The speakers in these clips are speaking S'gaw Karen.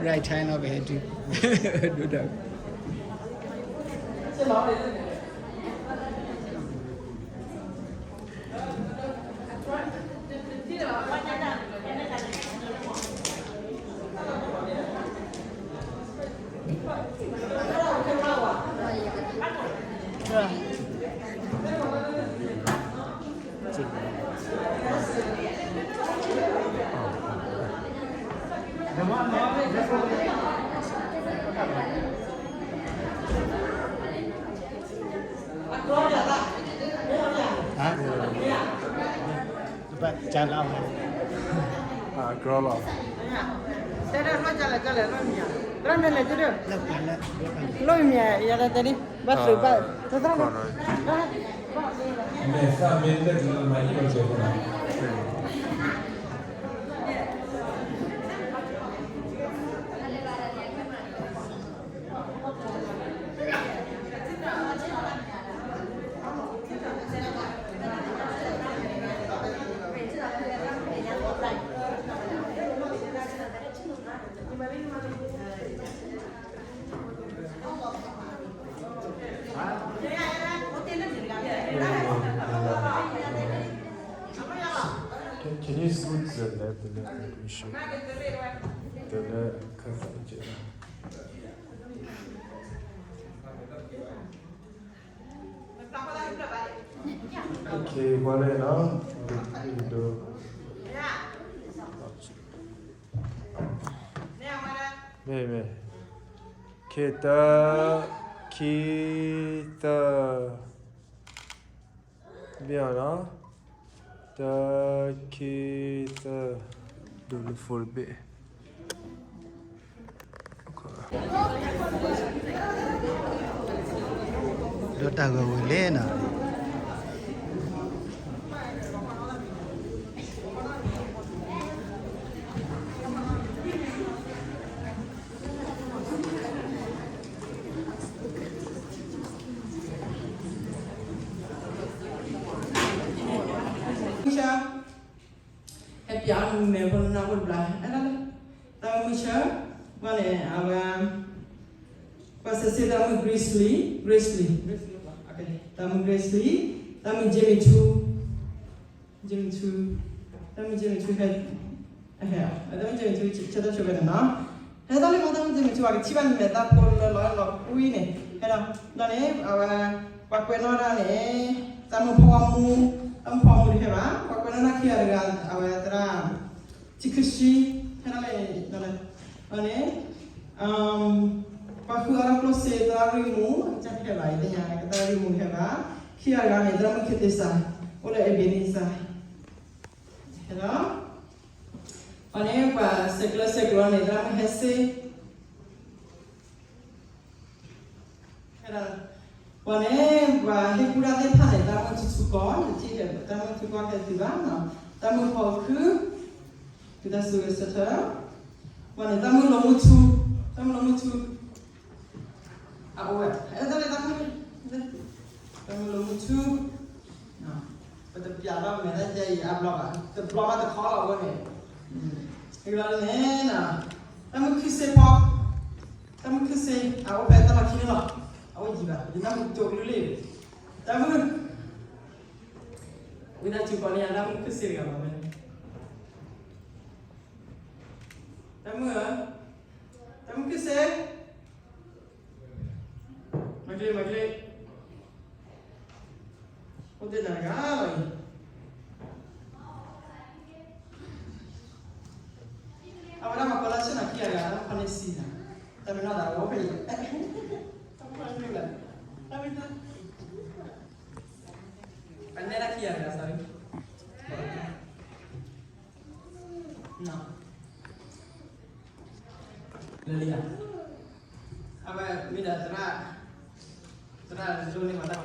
Right time နီၤ ပဟဲတုၤ ဒိၣ်ဒၣ် ဟါ ဘၣ်ကၢ်လီၤ အကြၢးလီၤ တဲဒၣ်လီၤကၢ်လဲၣ် ကၢ်လဲၣ် လီၤမံၤ တရၣ်မဲလဲၣ်ကဒၢ လီၤမံၤ ယၤလၢတဲဒ် ဘၣ်သုးဘၣ် တသရၣ်မဲ မဲာ်သၣ်မ့ၢ်လၢကလၢမၤအံၣ်လီၤကၢ် Can you scoot the left a little bit? We should. The left, ခါသးကဲ Okay, ပှၤလဲၣ်နီၤ ဒိၣ်ဒိၣ် မ့ၢ်မ့ၢ် ခံ တၢ ခံ တၢ ဘ့ၣ်အီၤနီၤ တၢ ခံ တၢ ဒိၣ်လၢ phone တဘ့ၣ် ဒီးတၢ်ဂီၤဝဲလဲၣ်နီၤ ဟဲပျးမုၢ်မဲဖိနနၢ်ဖိတဘျီ အဲၣ်ဒၣ်လၢ တၢ်မုၢ်ဆၢ ဘၣ်န့ၣ် အဝဲ ပှၤစံးဆၢတၢ်မုၢ် Grace Lee Grace Lee တၢ်မုၢ် Grace Lee တၢ်မုၢ် Jimmy Choo Jimmy Choo တၢ်မုၢ် Jimmy Choo ဟဲ အဟဲ တၢ်မုၢ် Jimmy Choo ဆၢတၢ်ဆိဝဲန့ၣ်နီၤ ဟဲတၢ်လၢမၤတၢ်မုၢ် Jimmy Choo အကထံၣ်ဘၣ်န့ၣ် မဲာ်သၣ်ဖိလၢလီၤလီၤကွံန့ၣ် ဟဲဒီး ဒီးန့ၣ် အဝဲ ပှၤကွဲးနီၣ်ဒၣ်န့ၣ် တၢ်မုၢ်ဖီမူ တၢ်မုၢ်ဖီမူတဟဲဘၣ် ပှၤကွဲးနီၣ်ဒၣ်ခံဂၤတဂၤ အဝဲသရၣ် ထံခုဆှံ ဟဲဒၣ်လဲၣ် ဒီးန့ၣ် ပှၤဃုအီၣ်တၢ်ကျိၣ်စ့ သရၣ်ရံၣ်မူ တဟဲဘၣ် ယတသ့ၣ်ညါ သရၣ်ရံၣ်မူတဟဲဘၣ် ခံဂၤတဂၤန့ၣ် သရၣ်မုၢ်ခ့သ့စး အိၣ်လၢ Ebenezer ဟဲဒီး အန့ၣ် ပှၤဆဲးကျၢဆဲးကျိးန့ၣ် သရၣ်မုၢ်ဟဲစ့ ဟဲဒီး ပှၤန့ၣ် ပှၤဟ့ၣ်ကူၣ်တၢ်သ့ၣ်တဖၣ်န့ၣ် သရၣ်မုၢ်ထူထူကီၢ် ယထံၣ် သရၣ်မုၢ်ထူကီၢ်ဟဲတုၤဘၣ်နီၤ သရၣ်မုၢ်ဖီခု တုၤတၢ်ဆိၣ်ဂ့ၤဆၢထၢၣ် ပှၤန့ၣ် သရၣ်မုၢ်လီၤမုၢ်ထူ သရၣ်မုၢ်လီၤမုၢ်ထူ အအိၣ်ဝဲ အဲၣ်ဒိးလၢတၢ်မုၢ် တၢ်မုၢ်လီၤမုၢ်ထူ ပတပျးဘၣ်မဲာ်တၢ်ယဲအံၤအါဘျီဘၣ် တဘျီဘၣ်တခီလီၤအဝဲန့ၣ် ဟဲလီၤန့ၣ် တၢ်မုၢ်ခုစ့ဖီ တၢ်မုၢ်ခုစ့ အအိၣ်ဖဲတၢ်လီၢ်ခံန့ၣ်လီၤ အအိၣ်ယံၤဘၣ် ယနၢ်မုၢ်ကၠိကလုၢ်လံ တၢ်မုၢ် ဝံသးစူၤကိးန့ၢ်ယၤ တၢ်မုၢ်ခုစ့တဂၤဘၣ်ဝဲန့ၣ် တၢ်မုၢ်ဧၢ တၢ်မုၢ်ခုစ့ မၤက့ၤ မၤက့ၤ အိၣ်တ့ၢ်တၢ်တဂၤလီၤအံၤ အဝဲဒၣ်ပှၤကိးလၢဆ့ၣ်နီၤခံဂၤတဂၤ တၢ်မုၢ်ဖီန့ၢ်စံနၤ တၢ်မ့ၢ်နီၢ်သးအိၣ်ဖဲအံၤ တၢ်မုၢ်ဖီန့ၢ်လၢ တၢ်မုၢ်ဖီန့ၢ်ခံဂၤတဂၤ sorry လၢလံဧါ အဝဲမ့ၢ်ဒီးသရၣ် သရၣ်လိန့ၢ်မၤတၢ်မၤပ့ၢ်မး လံဧါ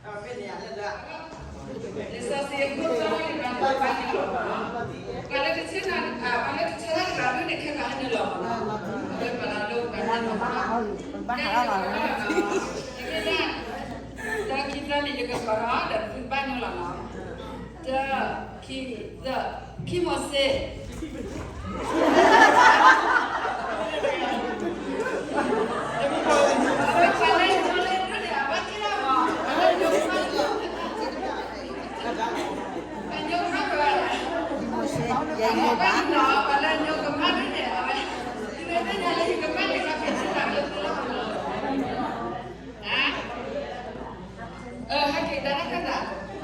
အဝဲမ့ၢ်န့ၣ်ဧါလၢဒၣ် လံာ်စီဆှံအခိၣ်သၢန့ၣ် ပှၤလၢတဆၢတၢ် ပှၤလၢတဆၢတၢ်တဂၤဒၣ်န့ၣ် ခဲဂၤဟဲနုာ်လီၤမးနီၤ လၢပှၤလၢဒိၣ်ပှၤလၢ ဘၣ်ဟးဂီၤလီၤ တကဲဒၣ် တၢ ခံ သၢန့ၣ် ယကကိးဒီးသုဘၣ်ညီလီၤနီၤ. တၢ ခံ သၢ, ခံမိၢ်စ့. ကနၣ်မ့ၢ်ထံလီၤ ယကကိးလၢနီၤ လံာ်စီဆှံတၢ်မ့ၢ်လၢ်န့ၣ်, တၢ ခံ သၢ, ခံတံၤမသ့း, ခံတံၤမသ့းန့ၣ်အသီ, ခံ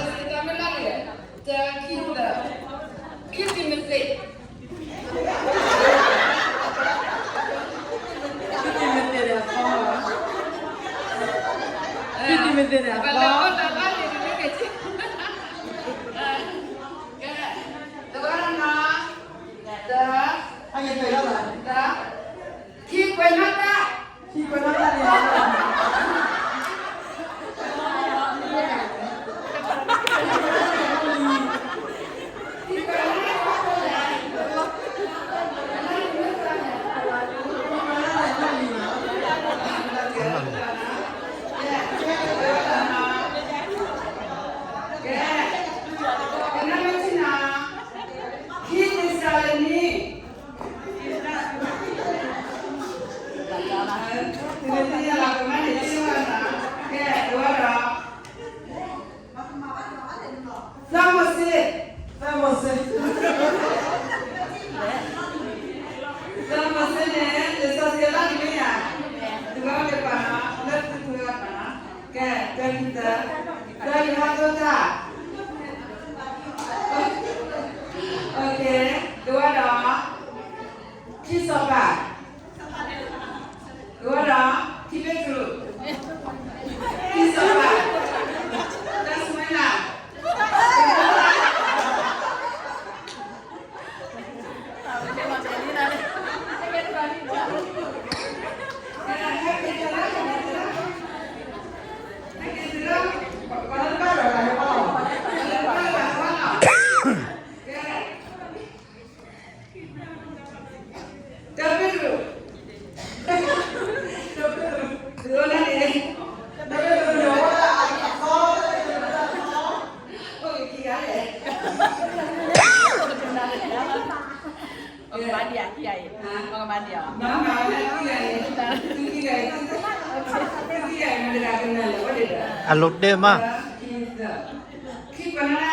တံၤမသ့းန့ၣ်အသီ, ကဲ, တဝဲနီၤ, တၢ, တၢ, ခံကွဲးနီၣ်တၢ်, ခံကွဲးနီၣ်တၢ်န့ၣ် ကဲ, ကနၣ်မ့ၢ်ထံနီၤ, ခံသ့းစၤလနံ, သုမ့ၢ်သ့ၣ်ညါလီၤ ကမၣ်န့ၣ် ကဲ, တဝဲဒီး သၢမိၢ်စ့, သၢမိၢ်စ့, သၢမိၢ်စ့န့ၣ် လံာ်စီဆှံအလီၢ်န့ၣ်မ့ၢ်ဧါ, သုဝဲဒၣ်ပာ်နီၤ လၢသုဝဲဒၣ်ပာ်နီၤ, ကဲ, တၢ ခံ သၢ, တၢ ယိၤဟၣ် သၢ တၢ်, တဝဲဒီး ခံစီၤပၤ, တဝဲဒီး ခံပ့းတရူး, ခံစီၤပၤ, တၢ်ဆူမဲနၤ တၢ်ပ့းတရူး, တၢ်ပ့းတရူး, တၢ်ပ့းတရူးန့ၣ်, တၢ်ပ့းတရူးန့ၣ် အိၣ်ခံဂၤလဲၣ်, ပကမၤဒံးဧါ ခံဂၤအံၤ, ပကမၤဒံးဧါ, မၤမၤခံဂၤအံၤ, ခံဂၤအံၤ, ခံဂၤအံၤ မတၤတဂၤကနၣ်လဲၣ် ဝဲဒၣ်ဒီး, အလိၤတဲမး ခံသၢ, ခံကွဲးနီၣ်တၢ်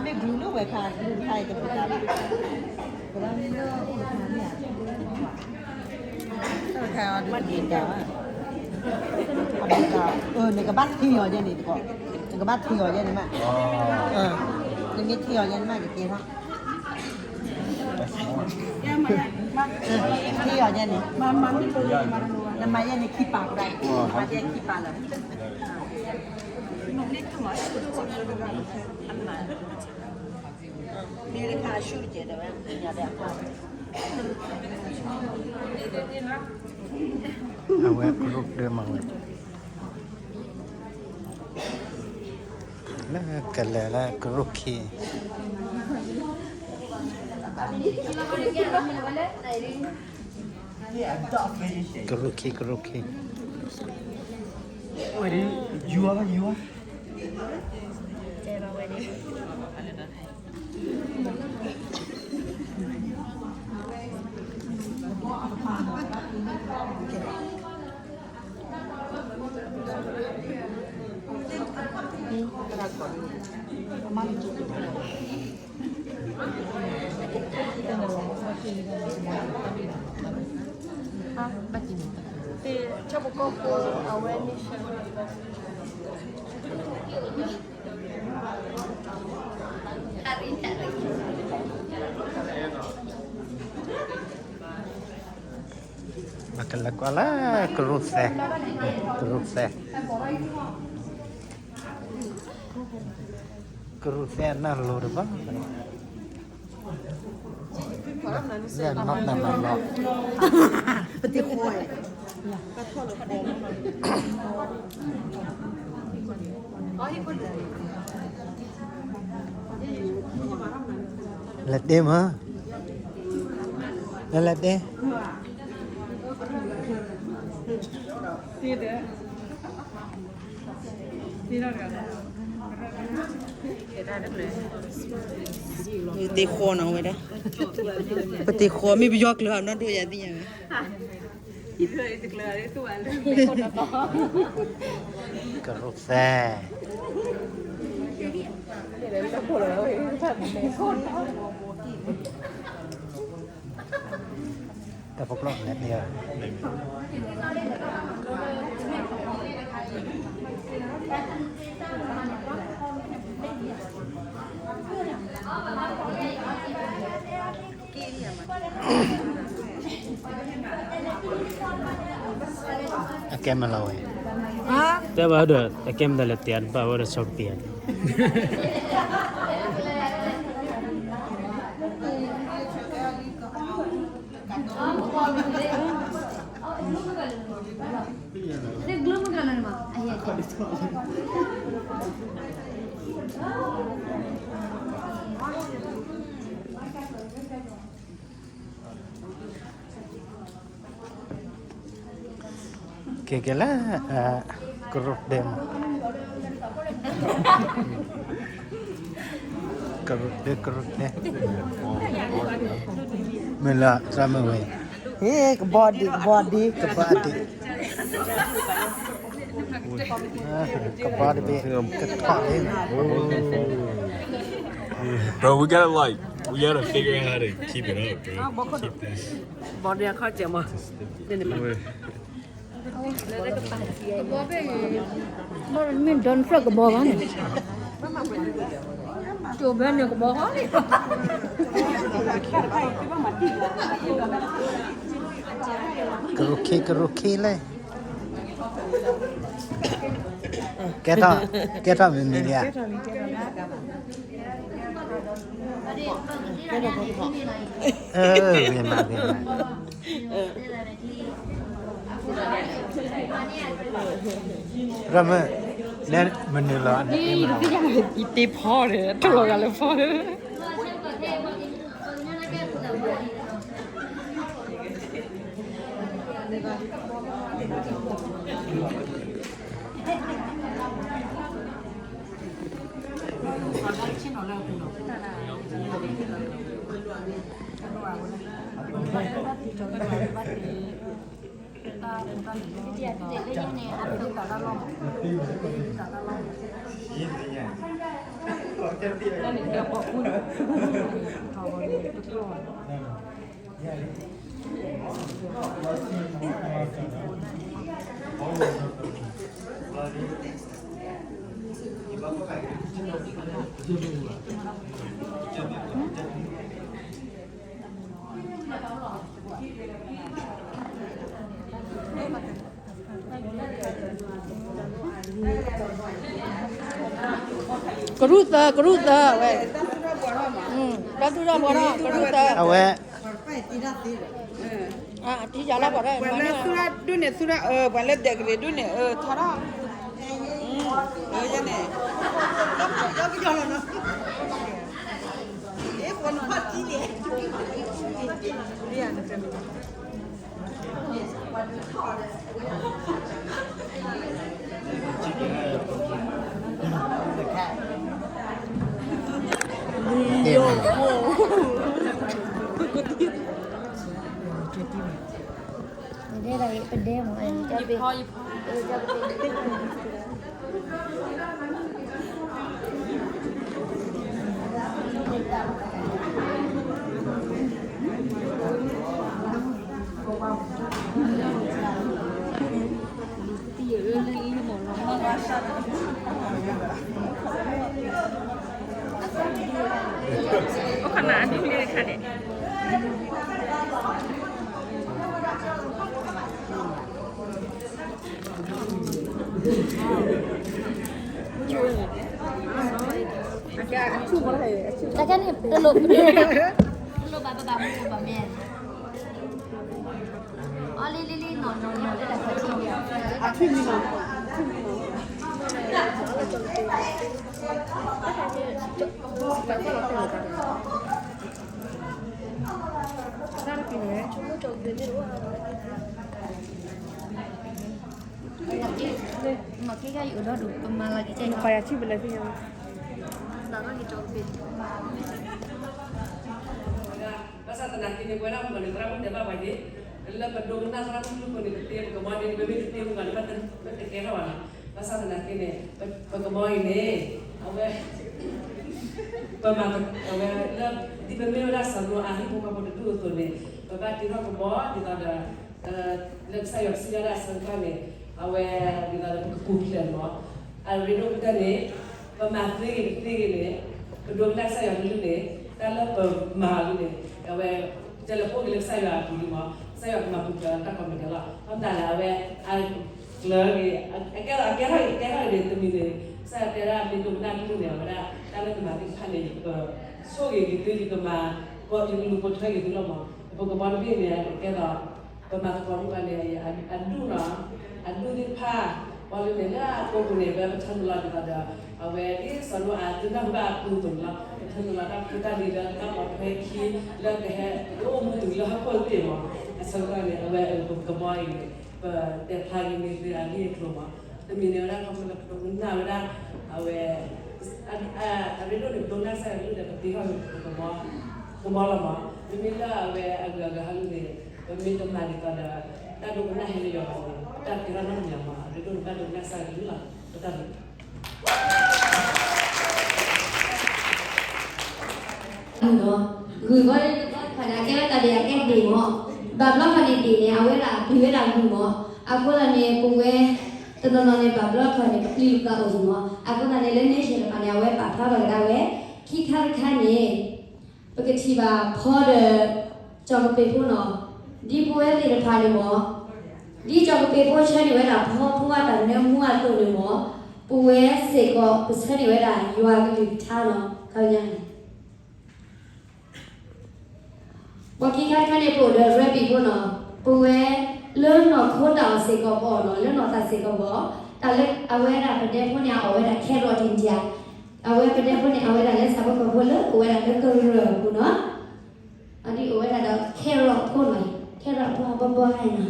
မ့ၢ်ဘျုးလၢဝဲခါ ဘျုးခါအံၤတဘျုးခါ, ကဘၣ်မ့ၢ်လၢအိၣ်တခါမ့ၢ်ဧါ, တခါအီၤတဘျုးခါဘၣ်, အဘျုးခါ, အၢ နကဘၣ်ထံၣ်အီၤယဲန့ၣ်တကီး, နကဘၣ်ထံၣ်အီၤယဲန့ၣ်မး, နမ့ၢ်ထံၣ်အီၤယဲန့ၣ်မး ကကဲထီၣ်, ထံၣ်အီၤယဲန့ၣ်, နမၤယဲန့ၣ်ခံပာ်ကဒါ, မၤယဲခံပာ်လၢ အဝဲ group ဒၢမၤဝဲ လၢကလဲၤလၢ group ခံ, group ခံ group ခံ ဘၣ်ကလဲၤကွၢ်လၢ ကရူၢ်သဲ, ကရူၢ်သဲ, ကရူၢ်သဲအနၢ်လိၤတဘၣ်, လၢနီၢ်တၢ်မၤလီၤ ပတဃိ လဲၤတဲမး, လဲၤလဲၤတဲ, ပတဃိနီၤဝဲဒၣ်, ပတဃိမ့ၢ်ပယီၤကျၢၤနီၢ်ဒိၣ်ယၤသ့ၣ်ညါဝဲ ကရူၢ်သဲ တၢ်ဖိကျိာ်လဲၣ်န့ၣ်, အကဲမလီၤဝဲ, တဲဘၣ်ဒီး အကဲမတၤလဲၣ် တဲဘၣ်ဝဲဒီး ဆီကတံၢ်ဧါ, ကဲကဲလၢ ကရူၢ်ဒဲမး, ကရူၢ်ဒဲ ကရူၢ်ဒဲ, မ့ၢ်လၢသရၣ်မုၣ်ဝဲ, ဟ့ၣ် ကဘီဒံး ကဘီဒံး ကဘီဒံး ကဘီတဘ့ၣ် ကထီၣ်လံ. Bro, we gotta like, we gotta figure out how to keep it up, bro. Keep this. ဘီဒံးအခီၣ်စဲးမး, မ့ၢ် Donald Trump ကဘီဘၣ်န့ၣ်, ကၠိဘဲန့ၣ်ကဘီဃီန့ၣ်, ကရူၢ်ခံ ကရူၢ်ခံလဲၣ်, ကဲထီၣ် ကဲထီၣ်မံၤမံၤလံဧါ, ဂ့ၤမး ဂ့ၤမး, ရမ့ၢ် နဲမနုၤလီၤ, ယတ့ဖီဒီး ထီၣ်လီၤဂာ်လၢဖီဒီး တၢ်တၢ်န့ၣ် တၢ်တၢ်န့ၣ် တၢ်တၢ်လီၢ် တၢ်တၢ်လီၢ် ကရူၢ်သၢ ကရူၢ်သၢဝဲ, တၢ်သူၣ်ထီၣ်ဘှီထီၣ် ကရူၢ်သၢ, အဝဲ, အထံယၤလီၤပှၤ, ပှၤလၢသူၣ်ထီၣ်ဒူၣ်န့ၣ် သူၣ်ထီၣ်အၢ, ပှၤလၢဒဲးကရံးဒူၣ်န့ၣ် အၢ ထီထီၣ်, အၢ ယဲန့ၣ်, အၢ ပှၤနဖီၣ်ကံန့ၣ် ပဒဲမး, တၢ်ကန့ၣ် တလိၣ်, တလိၣ်ဘၣ်ပဘၣ်မူဘၣ်မဲာ်, အီလံလံလံနီၢ်နီၢ်နီၢ်လၢတၢ်ခီၣ်ထံး, မ့ၢ်ကဲယအၢၣ်လီၤဒိၣ် ပမၤလီၤက့ၤကဲ, ဘၣ်ဆၣ်သနာ်က့န့ၣ် ပဝဲဒၣ်မုၣ်ကီၢ်န့ၣ် သရၣ်မုၣ်တဲဘၣ်ပှၤက့ၤ, လၢပဒိကနၣ်သရၣ်မုၣ်မုၣ်ဖိန့ၣ် ပတ့ပကမီၤန့ၣ် ပမ့ၢ်တတ့ပဂီၢ်န့ၣ် ပတကဲထီၣ်ဘၣ်နီၤ. ဘၣ်ဆၣ်သနာ်က့န့ၣ် ပကမီၤအံၤန့ၣ် အဝဲ ပမၤအဝဲလၢ ဒ်ပမ့ၢ်ဝဲဒၣ်စီၤနိအၤဟံၣ်ဖိဃီဖိတဒူၣ်အသိးန့ၣ် ပဘၣ်တ့ထီၣ်ကမီၤဒ်သိးဒီး လၢကစၢ်ယွၤစံးဝဲဒၣ်အဆၢကတီၢ်န့ၣ် အဝဲဒ်သိးဒီးပကပူၤဖျဲးမး. အရ့ဒိၣ်ကတၢၢ်န့ၣ် ပမၤသ့ဂ့ၤတသ့ဂ့ၤန့ၣ် ပဒိကနၣ်ကစၢ်ယွၤကလုၢ်န့ၣ် တၢ်လၢပမၤအီၤန့ၣ် အဝဲ ကလဲၤပိာ်က့ၤလၢကစၢ်ယွၤအပူၤလံမး. ကစၢ်ယွၤကမၤပူၤဖျဲးလၢတၢ်ကီမ့ၢ်တၢ်လီၤ. ဘၣ်မနုၤလဲၣ် အဝဲ အကျၢၤဂ့ၤ အကဲထီၣ် အကဲထီၣ်ဂ့ၤ ကဲထီၣ်ဂ့ၤန့ၣ် တမံၤန့ၣ် ကစၢ်ယွၤတဲဒၣ်မ့ၢ်ဒိကနၣ်ကလုၢ်န့ၣ် အဝဲဒၣ် တၢ်လၢကမၤသ့ၣ်တဖၣ်န့ၣ် ယကဆိၣ်ဂ့ၤက့ၤသု ယကမၤ ယကလူၤပိာ်ထွဲက့ၤသုလီၤမး. ပကမီၤတဘ့ၣ်န့ၣ် ကဲသိး ပမၤသကိးမုၣ်ဘၣ်န့ၣ် အဒူၣ်နီၤ အဒူၣ်သ့ၣ်တဖၣ် ပှၤလၢန့ၣ်လၢအကိးပူၤန့ၣ် ဝဲပထၢနုာ်လီၤဒ်သိးဒီး အဝဲဒ်စီၤနိအၤသုနၢ်ဟူဘၣ်အပူၤအသိးန့ၣ်လီၤ. ပထၢနုာ်လီၤတၢ်ဖိတၢ်လံၤလၢတၢ်ပိာ်ထွဲခံ လၢကဟဲအိၣ်မူတုၤလၢဟီၣ်ခိၣ်သ့ၣ်မး. အဆၢကတီၢ်န့ၣ် အဝဲပကမီၤအံၤန့ၣ် ပတဲဖျါက့ၤန့ၢ်သုအဂ့ၢ်အကျိၤမး. တမံၤန့ၣ်ဝဲဒၣ်ခီဖျိလၢပဒိကနၣ်ဝဲဒၣ် အဝဲ အရ့ဒိၣ်န့ၣ် ပဒိကနၣ်ကစၢ်ယွၤကလုၢ်ဒီး ပတ့ထီၣ်ကမီၤ ကမီၤလီၤမး. မ့မ့ၢ်လၢအဝဲအဂုၤအဂၤဟီဒ်န့ၣ် ပမ့ၢ်တမၤဒ်သိးဒီး တၢ်ဒိကနၣ်ဟဲလၢယွၤဘၣ်န့ၣ် တၢ်တ့ထီၣ်နီတမံၤမး. အရ့ဒိၣ်န့ၣ် ဘၣ်ဒိကနၣ်ကစၢ်ယွၤကလုၢ်လီၤ. ပတၢ်ဘျုး ဂုၢ်ဘီ ဂုၢ်ဘီတၢ်ဒဲးအကဲဒ့ၣ်မး, ဘၣ်ဘျီခီန့ၣ်ဒ့ၣ်န့ၣ် အဝဲဒၣ်ပျံၤဝဲဒၣ်ဂုၢ်မး. အဃိသတးန့ၣ် ပဝဲ တနီၤနီၤန့ၣ် ဘၣ်ဘျီခီန့ၣ် ပပျံၤပသးအိၣ်ဂ့ၤမး. အဃိသတးန့ၣ် လၢန့ၣ်ဆဲးတဖၣ်န့ၣ် အဝဲပာ်ဖျါထီၣ်ကဒါဝဲ ခံခါတခါန့ၣ် ပကထံၣ်ဘၣ်ဖီဒီး ကၠီၤကပ့းဖိနီၤ, ဒ်ပဝဲသ့ၣ်တဖၣ်န့ၣ်မး, ဒ်ကၠီၤကပ့းဖိဆၢန့ၢ်ဝဲဒၣ်ဖီဖိအတၢ်နၢမူအသိးန့ၣ်မး, ပဝဲစ့ၢ်ကီး ပဆၢန့ၢ်ဝဲဒၣ်ယွၤကလုၢ်ကထါနီၤ, ခါညါန့ၣ် ပှၤခံခါတခါန့ၣ် ပအိၣ်ဒီး rabbit ဖိနီၤ, ပဝဲလၢနီၢ်ခိတၢ်အီၣ်စ့ၢ်ကီးပအီၣ်နီၤ, လၢနီၢ်သးစ့ၢ်ကီးပအီၣ်, တၢ်လၢအဝဲဒၣ်ပဒဲဖိန့ၣ် အအီၣ်ဝဲဒၣ် carrot တံၢ်တံၢ်ဧါ, အဝဲပဒဲဖိန့ၣ် အဝဲဒၣ်လၢဆၣ်ဖိကီၢ်ဖိလၢအိၣ်ဝဲဒၣ်လၢကရၢၢ်အပူၤနီၤ, အဒ်အိၣ်ဝဲဒၣ်ဒီး carrot ဖိနီၤ, carrot ဖိအဘီဘီဟဲနီၤ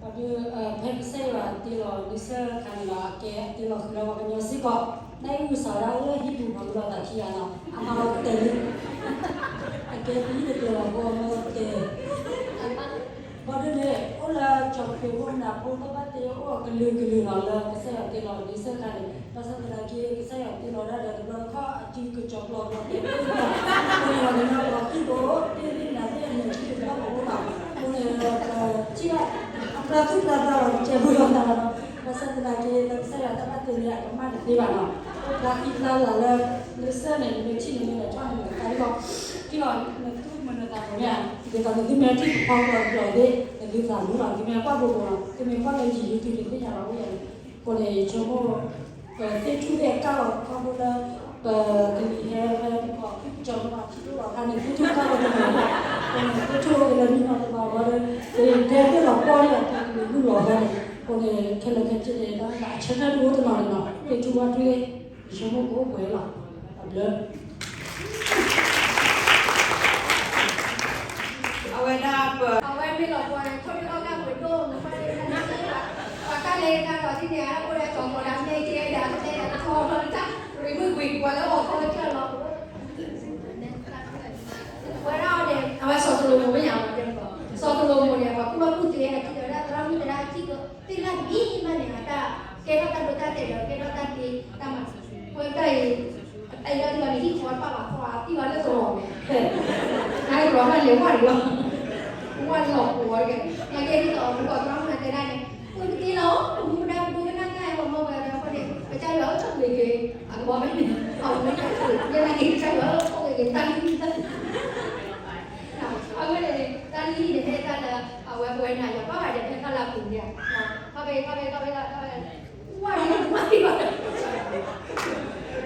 ပှၤဒုး ဖဲကစၢ်ယွၤတ့လီၤလံာ်စီဆှံတခါန့ၣ်လီၤ, အကဲအတ့လီၤဃုာ်ဒီးပှၤကညီစ့ၢ်ကီး, နအံၣ်အုၣ်စၢ်ဝဲဒၣ်လၢဟံၣ်ပူၤပှၤကညီတၢ်ခံဂၤနီၤ, အမၤလီၤကတၢၢ်လံ, အကဲပဟံၣ်တကျၢၤဘၣ် ပှၤမၤလီၤကတၢၢ် ဘၣ်ဒုးန့ၣ် အိၣ်လၢကၠီၤပျ့ၤဖိမနၤဖိ တၢ်ဘၣ်တ့အိၣ်အကလုာ်ကလုာ်လီၤ လၢကစၢ်ယွၤတ့လီၤလံာ်စၢ်ခါန့ၣ် ဘၣ်ဆၣ်သနာ်က့ ကစၢ်ယွၤတ့လီၤဒၣ်ဒီးတဘျီတခီၣ် အစုကကၠီၤကျီၤကျီၤတဲာ်အိၣ်လီၤ အဃိန့ၣ် ပှၤကညီပှၤခံဘိ တ့သ့ၣ်နၤသ့ၣ်အမုာ်ထံတဘၣ်အိၣ်လီၤ အဃိန့ၣ် ပထံၣ်ဘၣ် အပြၢသူၣ်ပြၢသးလီၤ ကစဲးဖိလီၤသးလီၤ ဘၣ်ဆၣ်သနာ်က့ လၢကစၢ်ယွၤတၢ်ဘၣ်တ့န့ၣ် အကမၣ်တသ့ဘၣ်လီၤ အိၣ်ဖျါဃံဖျါလၤလၢ လၢစၢ်န့ၣ် နမ့ၢ်ထံၣ်န့ၣ် နမ့ၢ်ထီၣ်န့ၣ် နကသးလီၤ ထံၣ်လီၤ နသူၣ်မုာ်နသးမုာ်မ့ၢ်ဧါ ဒ်သိးနသုမ့ၢ်ထံၣ်ကဖီကျီၤကျီၤသ့ၣ် နသုသးမုာ်လီၤ သုမ့ၢ်ကွၢ်ဘိဘိလီၤ သုမ့ၢ်ကွၢ်လၢယံာ်ယံာ်သုန့ၣ်သ့ၣ်ညါလီၤ အိၣ်ယၤန့ၣ် အဃိန့ၣ် ယဆိကမိၣ် ပသ့ၣ်ထူၣ်သ့ၣ်ကၢ်လီၤ ခီဖျိလၢ ပကလံၤဟဲဖဲပကီၢ် ကၠီၤမ့ၢ်ထံၣ်ထူၣ်လီၤခါန့ၣ် သ့ၣ်ထူၣ်ကၢ်လီၤတမံၤလီၤ အဃိန့ၣ် သ့ၣ်ထူၣ်အိၣ်က့ၤလၢနံၣ်နီတဘျီဘျီဒီး ပကတဲသ့ၣ်လီၤပီၢ်လံအတၢ်ကလံၤမုၢ်လီၤဖဲန့ၣ် အဃိန့ၣ် ခဲလၢာ်ခဲဆ့န့ၣ် တၢ်လၢအဆၢထၢၣ်တအိၣ်တနီၤန့ၣ်လီၤ သ့ၣ်ထူၣ်ဝၣ်ထူၣ်သ့ၣ် ယဆိကမိၣ်ကအိၣ်ပှဲၤလီၤ အဘျၢ အဝဲဒၣ်ပ အဝဲမ့ၢ်လီၤပှီၢ်န့ၣ် ထီၣ်ဒုးအီၣ်ကၢ်ပှ့ၤဒိၣ် နကွၢ်လၢ ပှၤကၢ်လဲၤကၢ်လီၤဒ်န့ၣ် အဝဲဒၣ်ကၠီၤကီၤဒၣ်မ့ၢ်ကဲဒၣ်ကဲဒၣ်ကထီၣ်လီၤတၢ် ရံၣ်မုၢ်ကွံာ်ပှၤလၢအီၣ်ခီလၢကၢ်လီၤ ဝဲဒၣ်အီၤန့ၣ် အဝဲစီၤစလိၤမိၣ်မ့ၢ်ညါဝဲတဲကီး စီၤစလိၤမိၣ်န့ၣ် ပှၤကူၣ်ဘၣ်ကူၣ်သ့အခံဒီး သရၣ်မုၣ်တဲဒၣ်အခံက သ့ၣ်လၢမံမးန့ၣ် အတၢ်ကဲထီၣ်တၢ်ဒိတၢ်တဲာ်ဒီး ကဲထီၣ်တၢ်သ့တၢ်မၤ ဝဲတၢ်အံၤ အအံၤဒီးဒ်သိးန့ၣ် ဟံၣ်ဃီတပာ်ဘၣ်ဃီ အသံၣ်ဘၣ်လၢသရိာ်မဲာ် နကရိးထီၣ်လဲၤဝဲဒၣ်လီၤ ဝဲလီၤပှီၢ်တက့ၢ် နာ်က့ဒ်သိး ပှၤသရၣ်မုၣ်တဲဒၣ်န့ၣ် အိၣ်တက့ၢ်လီၤ ပမူပဒါပဒိကနၣ်ကါအံၤ ပှၤမီၢ်ဝဲဒီးအဃိန့ၣ် ပကစၢ်ယွၤအိၣ်ဆိၣ်ဂ့ၤက့ၤ အကဘီမ့ၢ်န့ၣ် အဝဲမ့ၢ်တၢ်ဆိၣ်ဂ့ၤ ယဲနာ်က့ကစၢ်ယွၤ အိၣ်ဆိၣ်ဂ့ၤက့ၤ တၢ်လုၢ်ဟံၣ်တၢ် အဝဲန့ၣ် တၢ်လုၢ်ဟံၣ်န့ၣ် မ့ၢ်တၢ်လၢ အဝဲပဝဲနၤယွၤဘၣ်ဝဲဒီး ဖဲတၢ်လၢအပူၤန့ၣ် ခီဖျိခီဖျိခီဖျိခီဖျိ ဝါန့ၣ် ဝါန့ၣ် ကျဲဟဲနုာ်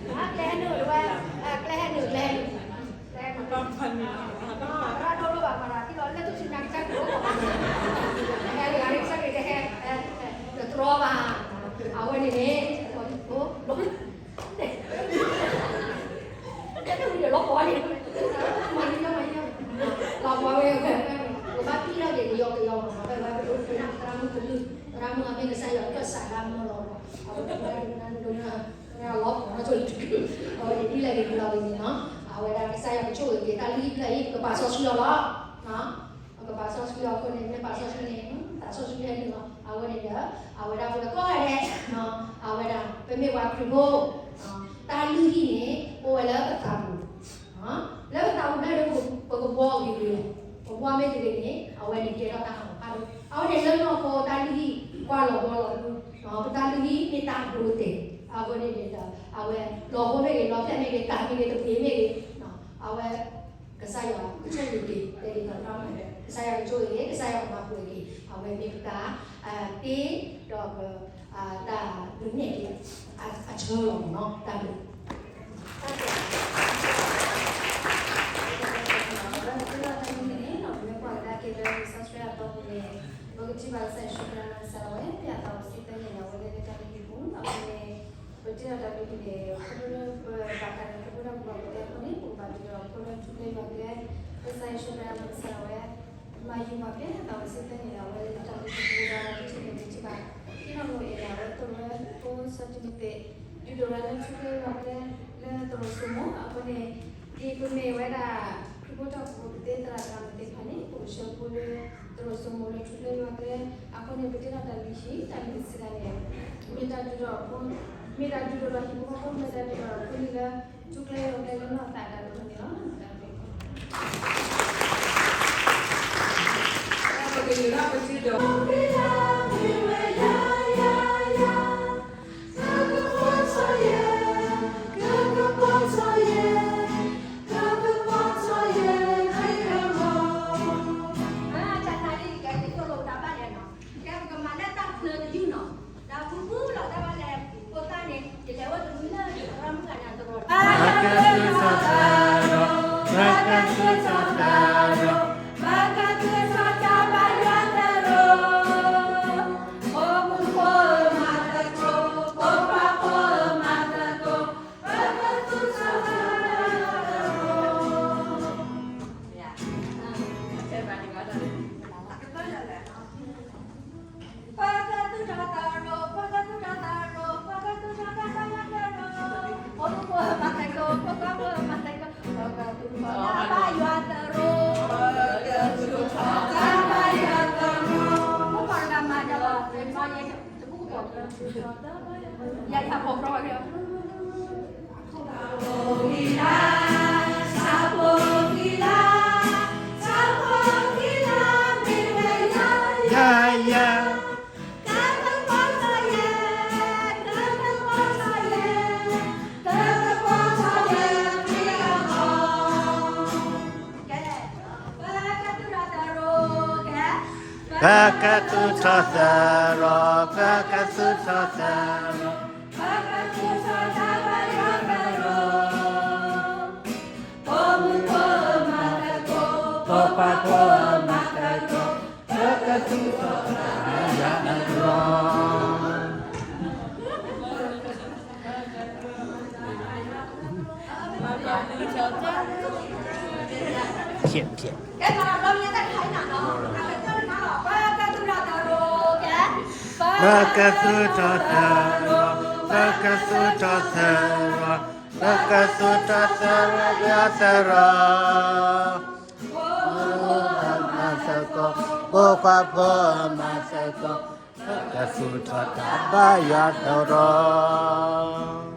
ဝဲ ကျဲဟဲနုာ် ကျဲဟဲနုာ် ကျဲဟဲနုာ် သရၣ်ဒိၣ်ဒိၣ်ဘၣ်မၤတၢ် ထံၣ်လီၤလၢသူၣ်ဆူၣ်နါကစၢ်ကရိ ဟဲလီၤဂၤန့ၣ် ကစၢ်ကရံၣ်တဟဲ တတြီဘၣ် အဝဲန့ၣ်န့ၣ် တၢ်တဝံၤဒီးလီၤပှီၢ်န့ၣ် မၤယံၤမၤယံၤ လီၤပှီၢ်ဝဲ ပဘၣ်ပံၢ်ထီၣ်က့ၤကယီကယီမး ပဝဲပဒိကနၣ်သရၣ်မုၣ်ကလုၢ် သရၣ်မုၣ်အမ့ၢ်ကစၢ်ယွၤကစၢ်လၢမုၢ်လီၤ အဝဲပဒိကနၣ်ဒိကနၣ် လီၤပှီၢ်ထီၣ်ဆိၣ်လၢ အဝဲန့ၣ်ဒ်လဲၣ်ဂ့ၤလီၤဂ့ၤန့ၣ်နီၤ အဝဲဒၣ်ကစၢ်ယွၤကဆိၣ်ဂ့ၤက့ၤတၢ်လုၢ်ဟံၣ်ဖျၢၣ်အံၤ ပကပာ်စီဆှံအီၤလီၤ ပကပာ်စီဆှံအီၤအဃိန့ၣ် မ့ၢ်ပာ်စီဆှံန့ၣ် သးစီဆှံဟဲနုာ်လီၤ အဝဲန့ၣ်ဒီး အဝဲဒၣ်ပှၤကိးဂၤဒဲး အဝဲဒၣ် ပမ့ၢ်ပှၤခရံာ်ဖိ တၢ်လုၢ်ဟံၣ်န့ၣ် အိၣ်ဝဲလၢပသးပူၤ လၢပသးပူၤန့ၣ်ဒီး ပကဘှီဂ့ၤဂ့ၤ ပဘှီမ့ၢ်ဂ့ၤဂ့ၤန့ၣ် အဝဲန့ၣ်ကဲထီၣ်တၢ်ဟးဂီၤဖးဒိၣ် အဝဲန့ၣ်လၢနီၢ်ခိတၢ်လုၢ်ဟံၣ် ကွၢ်လီၤဘှီလီၤပူၤ ပတၢ်လုၢ်ဟံၣ်မ့ၢ်တၢ်ဒိတဲာ် အဃိန့ၣ်ဒီး အဝဲ လီၤဘှီမ့ၢ်ဂ့ၤ လီၤဖျဲၣ်မ့ၢ်ဂ့ၤ တၢ်မ့ၢ်ဂ့ၤ တပှ့ၤမ့ၢ်ဂ့ၤ အဝဲ ကစၢ်ယွၤကဆိၣ်ဂ့ၤက့ၤ တဲဒ်သိးတၢ်မၤ ကစၢ်ယွၤကဆိၣ်ဂ့ၤက့ၤ ကစၢ်ယွၤကမၤပှဲၤက့ၤ အဝဲမ့ၢ်ပတၢ် တ့ ဒီးပ တၢ်ဒုးနဲၣ်က့ၤ အဆၢလီၤမ့ၢ်နီၤ တၢ်ဘျုး တၢ်ဘျုး လၢတၢ်န့ၣ်န့ၣ် ပမ့ၢ်ကွၢ်ကဒါက့ၤလၢလံာ်စီဆှံအတီၢ်ပူၤန့ၣ် ပကထံၣ်ဘၣ်ကစၢ်ယ့ၣ်ၡူးခရံာ်လၢကစၢ်ဒၣ်ဝဲ မ့ၢ်အသးအိၣ်စံးသၢန့ၣ်ဒီး အဝဲလၢလၢတၢ်န့ၣ်ပူၤ အဃိန့ၣ် ပတ့ထီၣ်တၢ်ဘျုးန့ၣ် ခီဖျိလၢပဘၣ်ဃးဒီးခရံာ်ဖိတၢ်ကူၣ်ဘၣ်ကူၣ်သ့အဃိန့ၣ် ပကဘၣ်ဒုးဒီးဖိလၢထူကျဲယွၤကျဲ ကစၢ်ယ့ၣ်ၡူးခရံာ်လၢကစၢ်ဒၣ်ဝဲ မၤယုၤမၤပျဲအသးဝဲစ့ၢ်ကီးန့ၣ် အဝဲလၢတၢ်ဘျုးတပူၤဒီး ပထံၣ်န့ၣ်ပထံၣ်ဘၣ် ထံၣ်နီၢ်နီၢ်အံၤန့ၣ် အဝဲသိၣ်လိဝဲဖိစီၤတံၤမသ့း ဒုးဒိၣ်ရၤလၢထူကျဲယွၤကျဲ လၢသရိာ်စိမိၤအဃိန့ၣ် ဒ်ပမ့ၢ်ဝဲဒၣ် ခရံာ်ဖိတၢ်ကူၣ်ဘၣ်ကူၣ်သ့သရၣ်သရၣ်မုၣ်သ့ၣ်တဖၣ်န့ၣ် ပကဆှၢဖိလၢသရိာ်စိမိၤလၢထူကျဲယွၤကျဲ အဃိန့ၣ် ပတ့ထီၣ်တၢ်ဘျုးဟံၣ် တၢ်ဘျုးစံးဒၣ်န့ၣ် မ့ၢ်တၢ်ဒုးဒီးဖိ မ့ၢ်တၢ်ဒုးဒိၣ်ဒီးဟံၣ်ဖိဃီဖိ မ့ၢ်တၢ်ဒုးဒီးဖိန့ၣ်လၢ ထူကျဲယွၤကျဲလၢနီၢ်သးတၢ်ဒိၣ်န့ၣ်လီၤ. ပကယူၤထီၣ်ပစုဒီး ယၤယၤဖိဖြီဝဲက့ၤ ယၤယၤ ပကသူၣ်ထီၣ်သးရီၤ, ပကသူၣ်ထီၣ်သးရီၤ, ပကသူၣ်ထီၣ်သးဘါယွၤသရိာ်, ဖိမုၣ်ဖိမၤသကိး, ဖိခွါဖိမၤသကိး, ပကသူၣ်ထီၣ်သးဘါယွၤသရိာ်. ဖြစ်ဖြစ် ပကသူၣ်ထီၣ်သးရီၤ, ပကသူၣ်ထီၣ်သးရီၤ, ပကသူၣ်ထီၣ်သးဘါယွၤသရိာ်, ဖိမုၣ်ဖိမၤသကိး, ဖိခွါဖိမၤသကိး, ပကသူၣ်ထီၣ်သးဘါယွၤသရိာ်.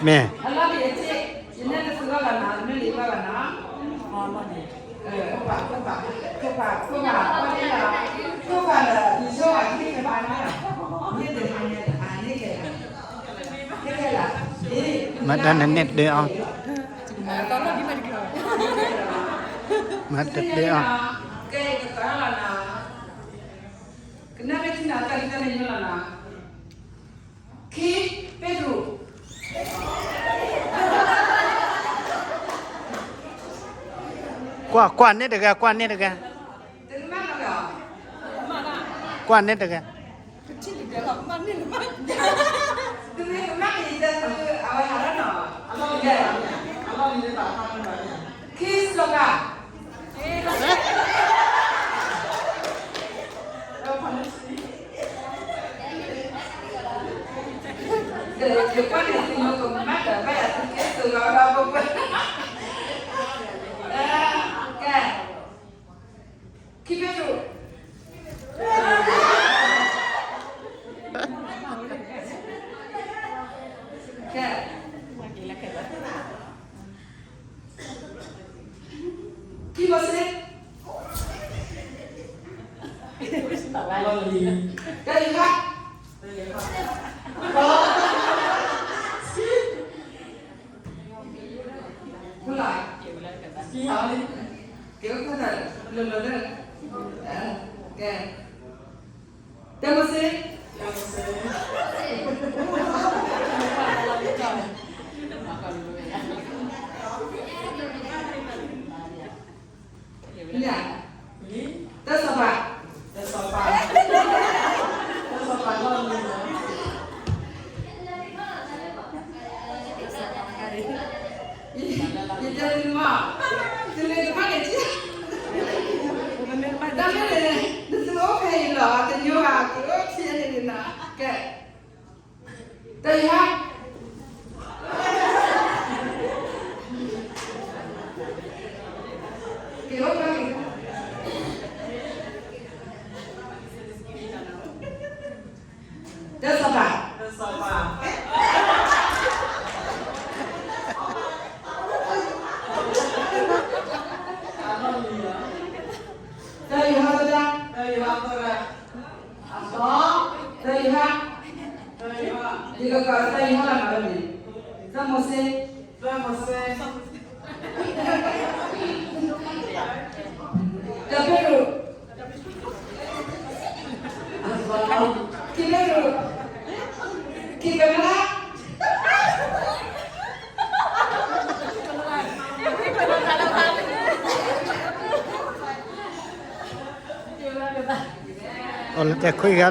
မ့ၢ် မၤတၢ်နနဲၣ်ဒၢအီၤ, မၤတၢ်ဒၢအီၤ, ကနၣ်မ့ၢ်ထံၣ်နၤတၢ်ဒ်တၢ်န့ၣ်ညိလီၤနၤ, ခံ, ပ့းတရူး ကွၢ် ကွၢ်န့ၣ်တဂၤ ကွၢ်န့ၣ်တဂၤ, ကွၢ်န့ၣ်တဂၤ, ခံစီၤပၤ, ယကွၢ်န့ၣ်သုညိကမၣ်ဒီး ဘၣ်ယၤသုက့ၤသုလီၤဒီးပှၤ, ကဲ, ခံပ့းတရူး, ကဲ, ခံမိၤၡ့, တၢ်ယိၤဟၣ်, ကဲ, တၢမိၤၡ့, တၢစီၤပၤ, တၢစီၤပၤ, တၢစီၤပၤလီၢ်လံၤလီၤ, ယတဲသုမး, သုမ့ၢ်တဘၣ်န့ၣ်, တၢ်မ့ၢ်န့ၣ် နသုအိၣ်ဖဲအံၤလီၤ တညိဘၣ် က့ၤအိၣ်ထံန့ၣ်နၤ, ကဲ, တၢယိၤဟၣ်, က့ၤအိၣ်ဖဲအံၤ, တၢစီၤပၤ, တၢစီၤပၤ, တၢယိၤဟၣ်သရၣ်, တၢယိၤဟၣ်သရၣ်, အသီ, တၢယိၤဟၣ်, ယကကိးတၢ်ယိၤဟၣ်လၢမၤလၢန့ၣ်, တၢမိၤၡ့, တၢမိၤၡ့, တၢပ့းတရူး, ခံပ့းတရူး, ခံကနၣ်, အိၣ်လၢတဲခွံဂၤလ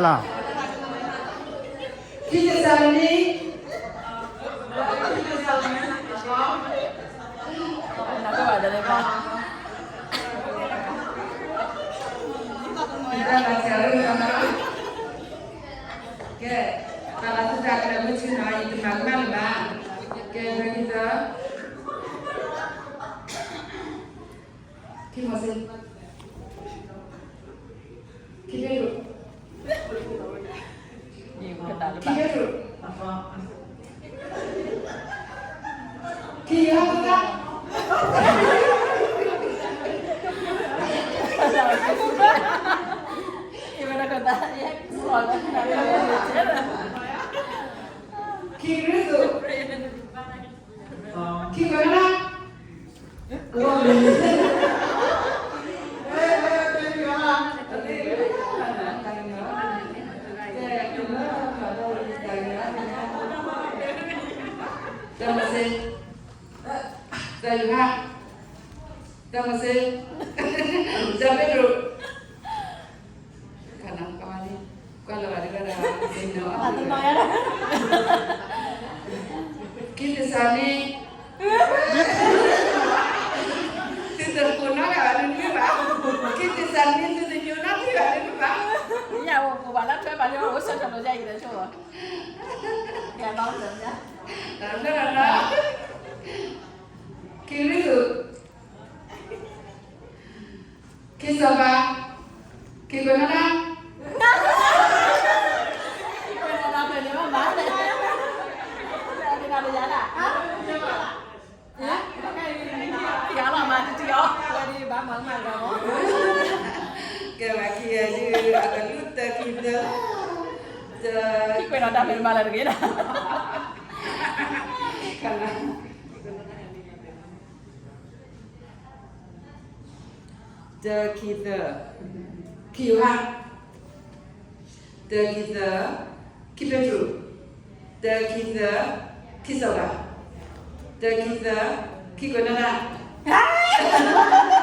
ီၤ, ခံသ့းစၤလနံ, ကဲ, တၢ်လၢသုတၢ်ကျဲၤမုၢ်ဆ့ၣ်နီၤ ယတမၤကမၣ်လၢၤဘၣ်, ကဲ, ခံမိၤၡ့, ခံပ့းတရူး, ခံပ့းတရူး, ခံယိၤဟၣ်သရၣ်, ခံကရံၣ်သူး, ခံကနၣ်, တၢမိၤၡ့, တၢယိၤဟၣ်, တၢမိၤၡ့, တၢပ့းတရူး, ကွၢ်လီၤဘၣ်ဒ်ဝဲဒၣ်, ခံသ့းစၤလနံ, သုတကိးနီၣ်ဂၤဘၣ်ဒ်န့ၣ်ဘၣ်, ခံသ့းစၤလနံ သုတညိနီၣ်ထံဂၤဒ်န့ၣ်ဘၣ်, ယၤအိၣ်ပှၤလၢထွဲဘၣ်လၢအိၣ်ဆၢထၢၣ်လီၤယၤအံၤတဆိၣ်, ခံကရံၣ်သူး, ခံစီၤပၤ, ခံကွဲးနီၣ်ဒၣ်, ခံကွဲးနီၣ်ဒၣ်ဖဲန့ၣ်ဘၣ်မး, ခံကွဲးနီၣ်ဒၣ်ယၤဒၣ်, ကလူၢ်တၢ ခံ သၢ, တ ခံကွဲးနီၣ်တၢ်ဖဲမၤလၢတဂ့ၤဒၣ် တ ခံ သၢ, ခံယိၤဟၣ်, တ ခံ သၢ, ခံပ့းတရူး, တ ခံ သၢ, ခံစီၤပၤ, တ ခံ သၢ, ခံကွဲးနီၣ်တၢ်